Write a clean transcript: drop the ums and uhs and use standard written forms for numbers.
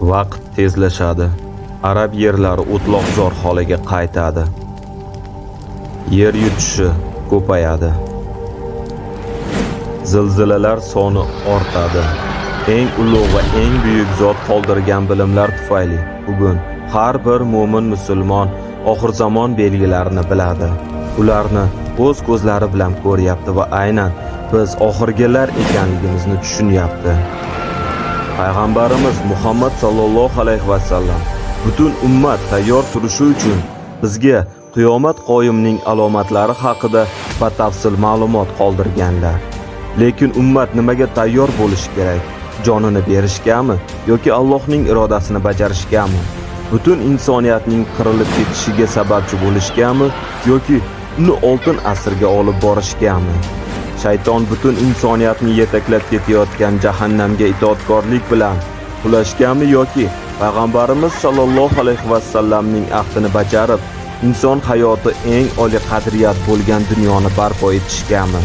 Vaqt tezlashadi. Arab yerlari o'tloqzor holiga qaytadi. Yer yutishi ko'payadi. Zilzilalar soni ortadi. Eng ulug' va eng buyuk zot qoldirgan bilimlar tufayli bugun har bir mo'min musulmon oxir zamon belgilarini biladi. Ularni o'z ko'zlari bilan ko'ryapti va aynan biz oxirgilar ekanligimizni tushunyapti. Payg'ambarimiz Muhammad sallallohu alayhi va sallam butun ummat tayyor turishi uchun bizga qiyomat qoyimning alomatlari haqida batafsil ma'lumot qoldirganlar. Lekin ummat nimaga tayyor bo'lishi kerak? Jonini berishgami yoki Allohning irodasini bajarishgami? Butun insoniyatning qirilib ketishiga sababchi bo'lishgami yoki uni oltin asrga olib borishgami? Shayton butun insoniyatni yetaklab ketayotgan jahannamga itoatkorlik bilan qulashgami yoki payg'ambarimiz sollallohu alayhi vasallamning ahdini bajarib, inson hayoti eng oliy qadriyat bo'lgan dunyoni barpo etishgami?